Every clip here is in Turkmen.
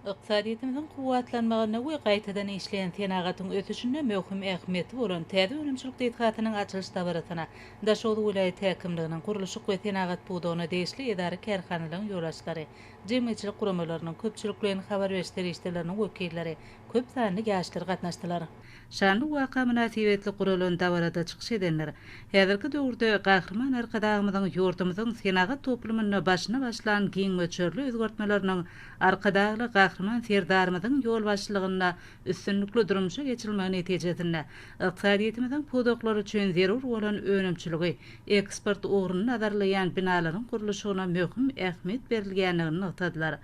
Ykdysadyýetimiziň kuwwatlanmagynda we gaýtadan işleýän senagatyň ösüşinde möhüm ähmiýeti bolan täze önümçilik desgasynyň açylyş dabarasyna Daşoguz welaýat häkimliginiň, gurluşyk we senagat pudagyna degişli edara-kärhanalaryň ýolbaşçylary, jemgyýetçilik guramalarynyň, köpçülikleýin habar beriş serişdeleriniň wekilleri, köp sanly ýaşlar gatnaşdylar. Şanly waka mynasybetli guralan dabarada çykyş edenler, häzirki döwürde Gahryman Arkadagymyzyň ýurdumyzyň senagat toplumynda başyny başlan giň möçberli özgertmeleriniň Arkadagly Gahryman Serdarymyzyň ýolbaşçylygynda üstünlikli durmuşa geçirilmegi netijesinde ykdysadyýetimiziň pudaklary üçin zerur bolan önümçiligi eksport ugruny nazarlaýan binalaryň gurluşygyna möhüm ähmiýet berilýändigini nygtadylar.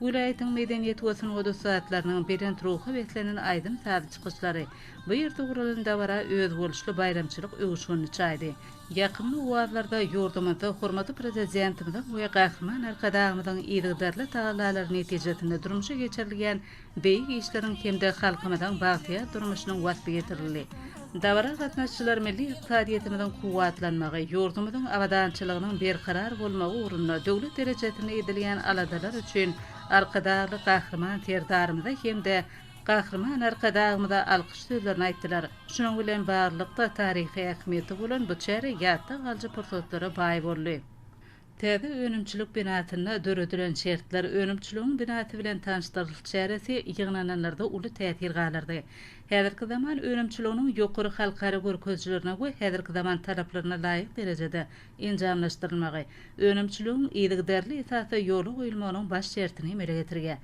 Welaýatyň medeniýet we sungat ussatlarynyň belent ruha beslenen aýdym-sazly çykyşlary bu ýerde guralan dabara özboluşly baýramçylyk öwüşginini çaýdy. Ýakymly owazlarda ýurdumyzda hormatly Prezidentimiziň we Gahryman Arkadagymyzyň yzygiderli tagallalary netijesinde durmuşa geçirilýän beýik işleriň hem-de halkymyzyň bagtyýar durmuşynyň waspy ýetirildi. Dabara gatnaşyjylar milli ykdysadyýetimiziň kuwwatlanmagy, ýurdumyzyň abadançylygynyň berkarar bolmagy ugrunda döwlet derejesinde edilýän aladalar üçin Arkadagly Gahryman Serdarymyza hem-de Gahryman Arkadagymyza alkyş sözlerini aýtdylar. Şunuň bilen baglylykda, taryhy ähmiýeti bolan bu çäre ýatda galyjy pursatlara baý boldy. Täze önümçilik binasynda döredilen şertler, önümçiligiň binasy bilen tanyşdyrylyş çäresi ýygnananlarda uly täsir galdyrdy. Häzirki zaman önümçiliginiň ýokary halkara görkezijilerine we häzirki zaman talaplaryna laýyk derejede enjamlaşdyrylmagy, önümçiligiň yzygiderli esasda ýola goýulmagynyň baş şertini emele getirýär.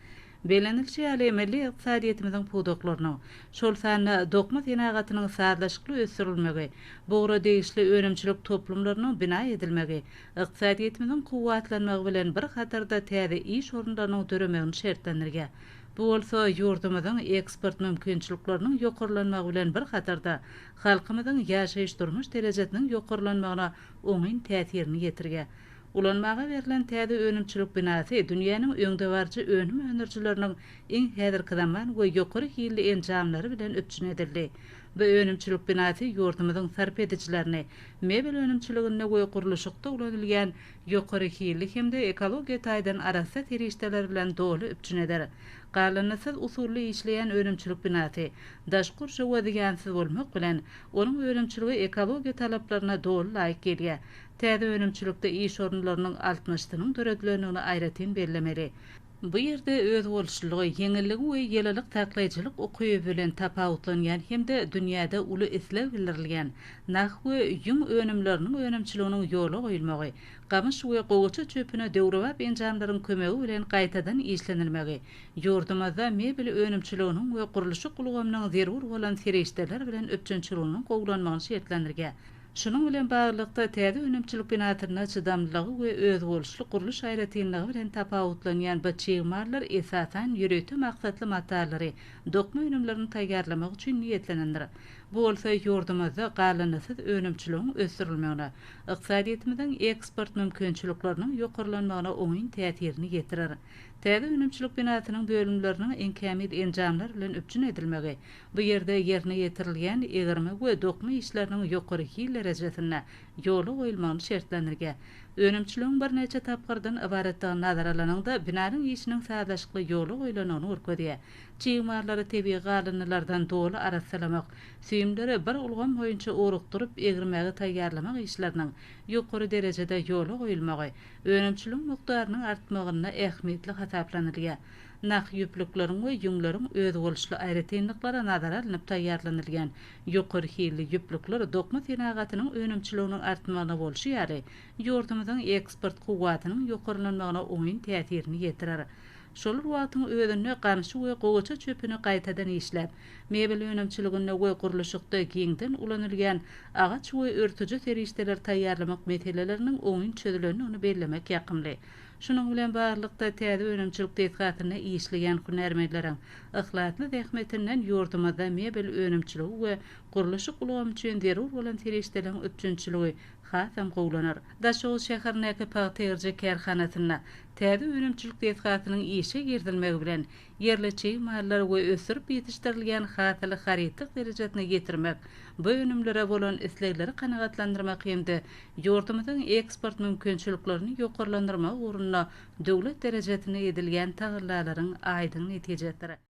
Bellenilişi ýaly, milli ykdysadyýetimiziň pudaklarynyň, şol sanda dokma senagatynyň sazlaşykly ösdürilmegi, bu ugra degişli önümçilik toplumlarynyň bina edilmegi ykdysadyýetimiziň kuwwatlanmagy bilen bir hatarda täze iş orunlarynyň döremegini şertlendirýär. Bu bolsa ýurdumyzyň eksport mümkinçilikleriniň ýokarlanmagy bilen bir hatarda, halkymyzyň ýaşaýyş-durmuş derejesiniň ýokarlanmagyna oňyn täsirini ýetirýär. Ulanmaga berlen täze önümçilik binasy dünýäniň öňdebaryjy önüm öndürijileriniň iň häzirki zaman we ýokary hilli enjamlary bilen üpjün edildi. Bu önümçilik binasy ýurdumyzyň sarp edijilerini mebel önümçiliginde we gurluşykda ulanylýan ýokary hilli hem-de ekologiýa taýdan arassa serişdeler bilen doly üpjün eder. Galyndysyz usulda işleýän önümçilik binasy daşky gurşawa zyýansyz bolmak bilen, onuň önümçiligi ekologiýa talaplaryna doly laýyk gelýär. Täze önümçilikde iş orunlarynyň altmyşsynyň döredilendigini aýratyn bellemeli. Bu ýerde özboluşlylygy, ýeňilligi we ýylylyk saklaýjylyk ukyby bilen tapawutlanýan hem-de dünýäde uly isleg bildirilýän nah we ýüň önümleriniň önümçiliginiň ýola goýulmagy, gamyş we gowaça çöpüne döwrebap enjamlaryň kömegi bilen gaýtadan işlenilmegi ýurdumyzda mebel önümçiliginiň we gurluşyk ulgamynyň zerur bolan serişdeler bilen üpjünçiliginiň gowulanmagyny şertlendirýär. Şunuň bilen baglylykda, täze önümçilik binasynda çydamlylygy we özboluşly gurluş aýratynlygy bilen tapawutlanýan bu çig mallar esasan ýörite maksatly matalary, dokma önümlerini taýýarlamak üçin niýetlenendir. Bu bolsa ýurdumyzda galyndysyz önümçiligiň ösdürilmegine, ykdysadyýetimiziň eksport mümkinçilikleriniň ýokarlanmagyna oňyn täsirini ýetirer. Täze önümçilik binasynyň bölümleriniň iň kämil enjamlar bilen üpjün edilmegi Bu ýerde ýerine ýetirilýän egirme we dokma işleriniň ýokary hil derejesinde ýola goýulmagyny şertlendirýär. Önümçiligiň birnäçe tapgyrdan ybaratdygyny nazara alanyňda, binanyň işiniň sazlaşykly ýola goýlandygyny görkezýär. Çig mallary tebigy galyndylardan doly arassalamak, süýümleri bir ulgam boýunça ugrukdyryp egirmäge taýýarlamak işleriniň ýokary derejede ýola goýulmagy önümçiligiň mukdarynyň artmagynda ähmiýetli hasaplanylýar. Nah ýüplükleriň we ýüňleriň özboluşly aýratynlyklary nazara alnyp taýýarlanylýan ýokary hilli ýüplükler dokma senagatynyň önümçiliginiň artmagyna bolşy ýaly, ýurdumyzyň eksport kuwwatynyň ýokarlanmagyna oňyn täsirini ýetirer. Şol bir wagtyň özünde gamşy we gowaça çöpüni gaýtadan işläp, mebel önümçiliginde we gurluşykda giňden ulanylýan agaç we örtüji serişdeleri taýýarlamak meseleleriniň oňyn çözülendigini bellemek ýakymly. Şunuň bilen baglylykda, täze önümçilik desgasynda işleýän hünärmenleriň yhlasly zähmetinden ýurdumyzda mebel önümçiligi we gurluşyk ulgamy üçin zerur bolan serişdeleriň üpjünçiligi hasam gowulanar. Daşoguz şäherindäki pagta ýygyjy kärhanasynda täze önümçilik desgasynyň işe girizilmegi bilen, ýerli çig mallary we ösdürip ýetişdirilýän hasyly harytlyk derejesine ýetirmek, bu önümlere bolan islegleri kanagatlandyrmak hem-de ýurdumyzyň eksport mümkinçiliklerini ýokarlandyrmak ugrunda döwlet derejesinde edilýän tagallalaryň aýdyň netijesidir.